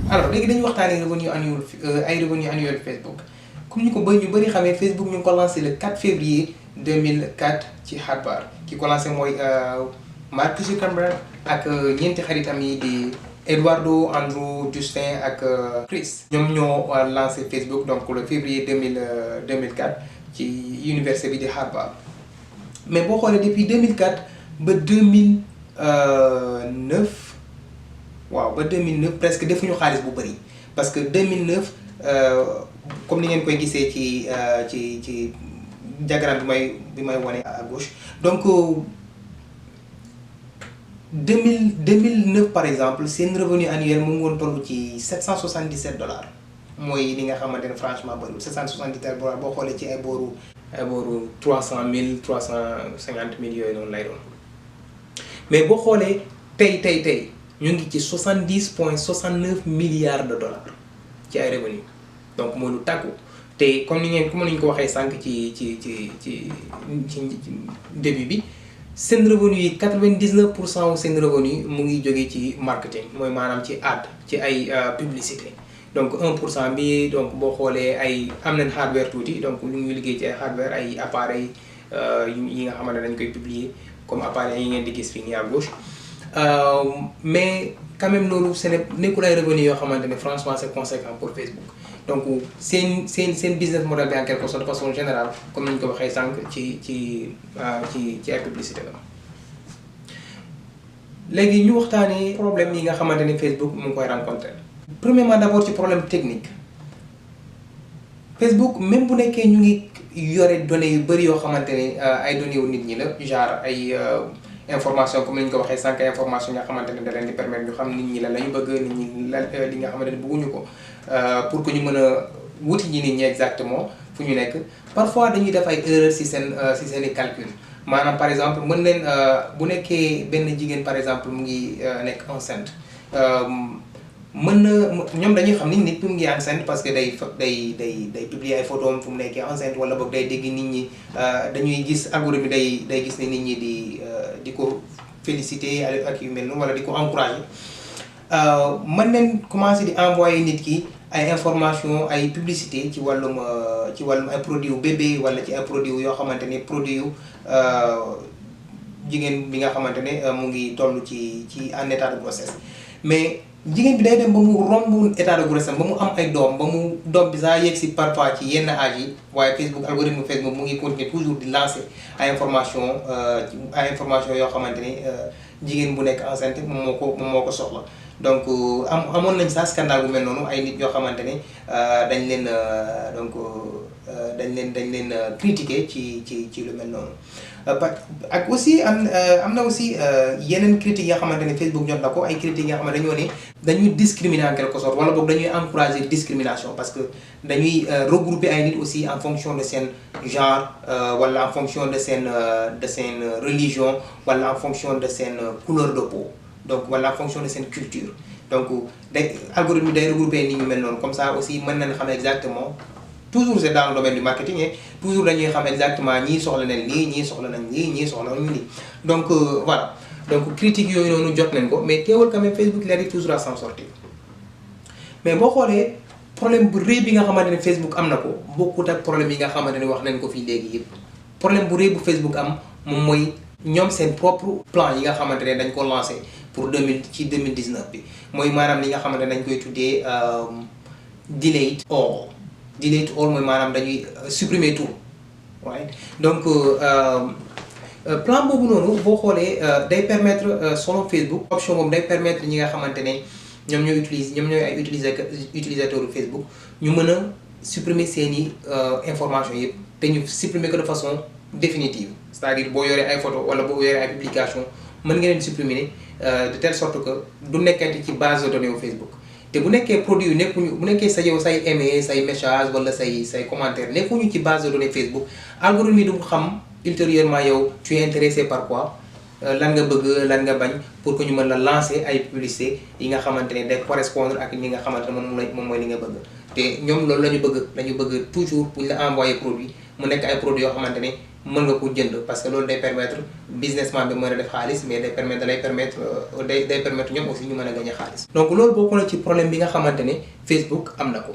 alors léegi dañuy waxtaanee revenu annuel ay revenu annuel Facebook comme ñu ko ñu bëri xamee Facebook ñu ngi ko lancé le 4 février 2004 ci Harvard ki ko lancé mooy Mark Zuckerberg ak ñeenti xaritam yi di Eduardo, Andrew, Justin ak Chris. ñoom ñoo lancé Facebook donc le février 2004 ci université bi di Harvard mais boo xoolee depuis 2004 ba 2009 waaw ba 2009 presque defuñu xaalis bu bëri parce que 2009 comme ni ngeen koy gisee ci diagramme bi may wane à gauche donc 2009 par exemple seen revenu annuel mu ngi woon toll ci $777 mooy li nga xamante ne franchement bëriwul $777 boo xoolee ci ay booru 300,000 350,000 yooyu noonu lay doon mais boo xoolee tey ñu ngi ci $70,69 milliards ci ay revenu donc mooy lu tàggu te comme ni ñu ko waxee sànq ci début bi seen revenu yi 99% wu seen revenu mu ngi jóge ci marketing mooy maanaam ci ad ci ay publicité donc 1% bi donc boo xoolee ay am nañ hardware tuuti donc lu ñuy liggéey ci ay hardware ay appareils yi nga xamante ne dañ koy publier comme appareils yi ngeen di gis fii nii à gauche mais quand même loolu nekkul ay revenu yoo xamante ne franchement c'est conséquent pour Facebook donc seen business model bi en quelque sorte de façon générale comme ni ñu ko waxee sànq ci ay publicité la. léegi ñu waxtaanee problème yi nga xamante ne Facebook mu ngi koy rencontrer. premièrement d'abord ci problème technique Facebook même bu nekkee ñu ngi yore données yu bëri yoo xamante ne ay données yu nit ñi la genre ay information comme ni ñu ko waxee sànq information nga xamante ne da leen di permettre ñu xam nit ñi la ñu bëgg nit ñi la li nga xamante ne bëgguñu ko pour que ñu mën a wuti ñi nit ñi exactement fu ñu nekk parfois dañuy def ay erreurs ci seen i calcul maanaam par exemple mën neen bu nekkee benn jigéen par exemple mu ngi nekk enceinte mën na ñoom dañuy xam ni nit mu ngi enceinte parce que day publier ay photos fu mu nekkee enceinte wala boog day dégg nit ñi dañuy gis algorithme bi day gis ne nit ñi di ko féliciter ak yu mel noonu wala di ko encourager mën nañ commencer di envoyer nit ki ay information ay publicité ci wàllum ay produits yu bébé wala ci ay produits yoo xamante ne produits yu jigéen bi nga xamante ne mu ngi toll ci en état de grossesse mais jigéen bi day dem ba mu romb état de grossesse ba mu am ay doom ba mu doom bi saa yegg si parfois ci yenn âge yi waaye algorithme Facebook mu ngi continuer toujours di lancer ay information yoo xamante ne jigéen bu nekk enceinte moom moo ko soxla donc amoon nañ sax scandale bu mel noonu ay nit yoo xamante ne dañ leen critiquer ci lu mel noonu ak aussi am na aussi yeneen critiques yoo xamante ne Facebook jot na ko ay critiques yoo xamante dañoo ne dañuy discriminer en quelque sorte wala boog dañuy encourager discrimination parce que dañuy regrouper ay nit aussi en fonction de seen genre wala en fonction de seen religion wala en fonction de seen couleur de peau donc wala en fonction de seen culture donc algorithme day regrouper nit ñu mel noonu comme ça aussi mën nañ xam exactement toujours c'est dans le domaine du marketing et toujours dañuy xam exactement ñii soxla nañ lii ñii soxla nañ lii ñii soxla nañ lii donc voilà donc critique yooyu noonu jot nañ ko mais teewul quand même Facebook il arrive toujours à s'en sortir mais boo xoolee problème bu rëy bi nga xamante ne Facebook am na ko bokkut ak problème yi nga xamante ne wax nañ ko fii léegi yëpp problème bu rëy bu Facebook am moom mooy ñoom seen propre plan yi nga xamante ne dañ ko lancé pour 2019 bi mooy maanaam li nga xamante ne dañ koy tuddee delete all mooy maanaam dañuy supprimer tout waaye donc plan boobu noonu boo xoolee day permettre selon Facebook option boobu day permettre ñi nga xamante ne ñoom ñooy ay utilisateur Facebook ñu mën a supprimer seeni information yëpp te ñu supprimer ko de façon définitive c'est-à-dire boo yoree ay photo wala boo yoree ay publication mën ngeen leen supprimer de telle sorte que du nekkati ci base de données yu Facebook te bu nekkee produit yu nekkuñu bu nekkee sa yow say aimé say message wala say commentaire nekkuñu ci base de données Facebook algorithme yi du xam ultérieurement yow tu es intéressé par quoi lan nga bëgg lan nga bañ pour que ñu mën la lancer ay publicité yi nga xamante ne day correspondre ak li nga xamante ne moom mooy li nga bëgg te ñoom loolu la ñu bëgg toujours bu ñu la envoyer produit mu nekk ay produits yoo xamante ne mën nga ko jënd parce que loolu day permettre businessman bi mën a def xaalis mais day permettre ñoom aussi ñu mën a gagner xaalis. donc loolu bokk na ci problème bi nga xamante ne Facebook am na ko.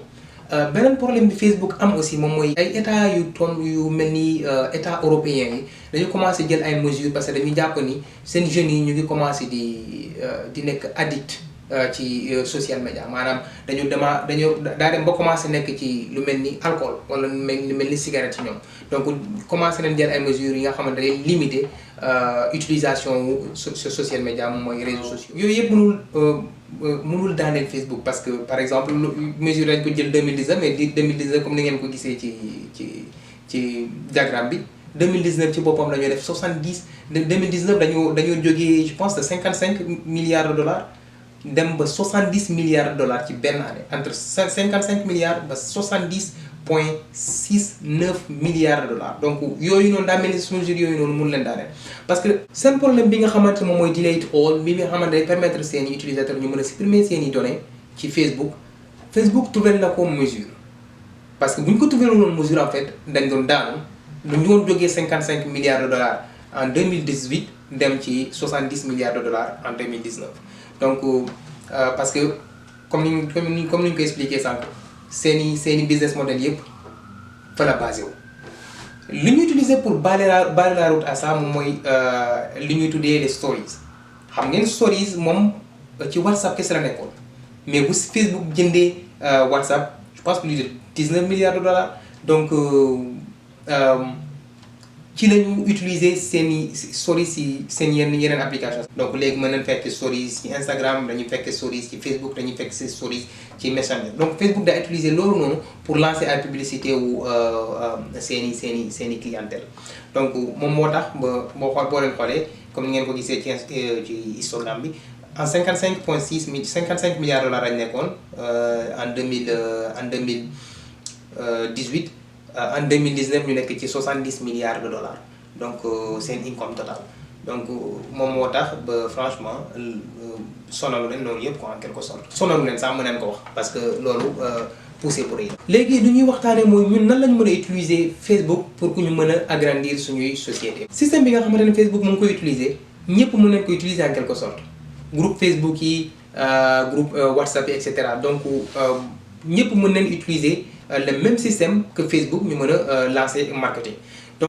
beneen problème bi Facebook am aussi moom mooy ay état yu mel ni état européen yi dañu commencé jël ay mesures parce que dañu jàpp ni seen jeunes yi ñu ngi commencé di nekk addict ci social media maanaam dañu daa dem ba commencé nekk ci lu mel ni alcool wala lu mel ni cigarette ci ñoom donc commencé nañ jël ay mesures yi nga xamante ne limiter utilisation wu social media moom mooy réseaux sociaux. yooyu yëpp mënul daaneel Facebook parce que par exemple mesure dañ ko jël 2019 mais 2019 comme ni ngeen ko gisee ci diagramme bi 2019 ci boppam dañoo def 70 2019 dañoo jógee je pense de 55 milliards de dollars dem ba 70 milliards de dollars ci benn année entre 55 milliards ba 70,69 milliards de dollars donc yooyu noonu daa mel ni mesure yooyu noonu mun leen daaneel parce que seen problème bi nga xamante moom mooy delete all bi nga xamante day permettre seeni utilisateurs ñu mën a supprimer seeni données ci Facebook trouvé na ko mesure parce que bu ñu ko trouvé woon mesure en fait dañ doon daanu ñu woon jógee 55 milliards de dollars en 2018 dem ci 70 milliards de dollars en 2019 donc parce que comme ni ñu ko expliqué sànq seeni business model yëpp fa la basé wu. li ñu utiliser pour balayer la route à ça moom mooy li ñuy tuddee les stories xam ngeen stories moom ci WhatsApp kese la nekkoon mais bu Facebook jëndee WhatsApp je pense plus de 19 milliards de dollars donc ci la ñu utiliser seeni stories si seen yeneen application donc léegi mën nañ fekk stories ci Instagram dañuy fekk stories ci Facebook dañuy fekk stories ci Messenger donc Facebook daa utiliser loolu noonu pour lancer ay publicité wu seeni clientèle donc moom moo tax ba boo leen xoolee comme ni ngeen ko gisee ci Instagram bi en 55,6 milliards de dollars lañ nekkoon en 2018 en 2019 ñu nekk ci 70 milliards de dollars donc seen income total donc moom moo tax ba franchement sonalu leen loolu yëpp quoi en quelque sorte sonalu leen sax mën nañ ko wax parce que loolu poussé pour yi léegi lu ñuy waxtaanee mooy ñun nan lañ mën a utiliser Facebook pour que ñu mën a agrandir suñuy société système bi nga xamante ne Facebook mu ngi koy utiliser ñëpp mën nañ ko utiliser en quelque sorte groupe Facebook yi groupe WhatsApp yi et cetera donc ñëpp mën nañ utiliser le même système que Facebook ñu mën a lancer marketing. donc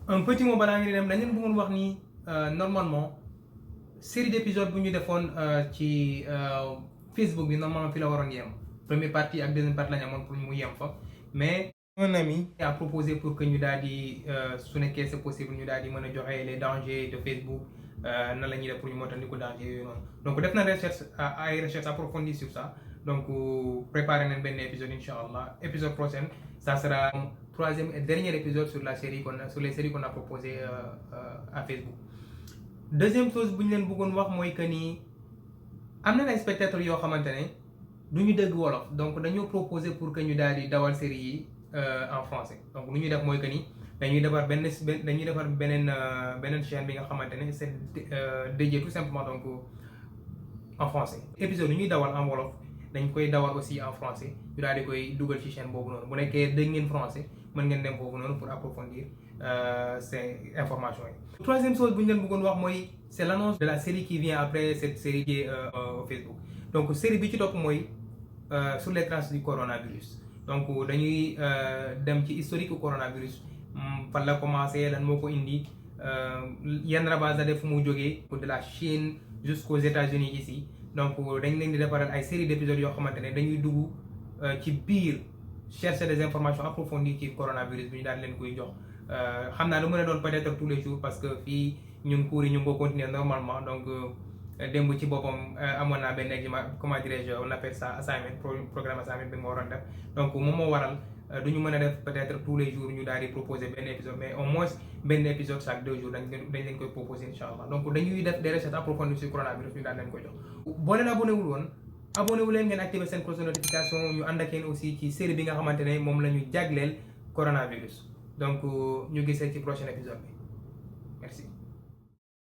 un petit mot balaa ngi dem dañu leen bëggoon wax ni normalement série d'épisodes bu ñu defoon ci Facebook bi normalement fi la waroon yem première partie ak deuxième partie la ñu amoon pour mu yem fa mais un ami a proposé pour que ñu daal di su nekkee c'est possible ñu daal di mën a joxe les dangers de Facebook nan la ñuy def pour ñu moytandiku danger yooyu noonu donc def na recherche approfondie sur ça. Donc préparez nañ benn épisode inchallah épisode prochain ça sera troisième et dernier épisode sur les séries qu'on a proposé à Facebook. Deuxième chose bu ñu leen bëggoon wax mooy que ni am na ay spectateurs yoo xamante ne du ñu dégg wolof donc dañoo proposer pour que ñu daal di dawal série yi en français donc lu ñuy def mooy que ni dañuy defar beneen chaîne bi nga xamante ne c'est dédié tout simplement donc en français épisode yu ñuy dawal en wolof. dañ koy dawal aussi en français ñu daal di koy dugal ci chaîne boobu noonu bu nekkee dégg ngeen français mën ngeen dem boobu noonu pour approfondir ces informations yi. Troisième chose bu ñu leen bëggoon wax mooy c'est l'annonce de la série qui vient après cette série qui est au Facebook donc série bi ci topp mooy sur les traces du coronavirus donc dañuy dem ci historique coronavirus fan la commencé lan moo ko indi yan ravage la def fu mu jógee de la Chine jusqu'aux États-Unis ici. donc dañ leen di defaral ay série d'épisodes yoo xamante ne dañuy dugg ci biir chercher des informations approfondies ci coronavirus bi ñu daal leen koy jox xam naa lu mën a doon peut-être tous les jours parce que fii ñun cours yi ñu ngi ko continuer normalement donc démb ci boppam amoon naa benn examen comment dirais-je on appelle ça assignment programme assignment bi nga waroon def donc moom moo waral du ñu mën a def peut-être tous les jours ñu daal di proposer benn épisode mais au moins benn épisode chaque 2 jours dañ leen koy proposer inchallah donc dañuy def des recherches approfondies sur coronavirus ñu daal leen koy jox. boo leen abonné wul woon abonné wu leen ngeen activer seen cloche de notification ñu ànd ak yéen aussi ci série bi nga xamante ne moom la ñu jagleel coronavirus donc ñu gisee ci prochain épisode bi merci.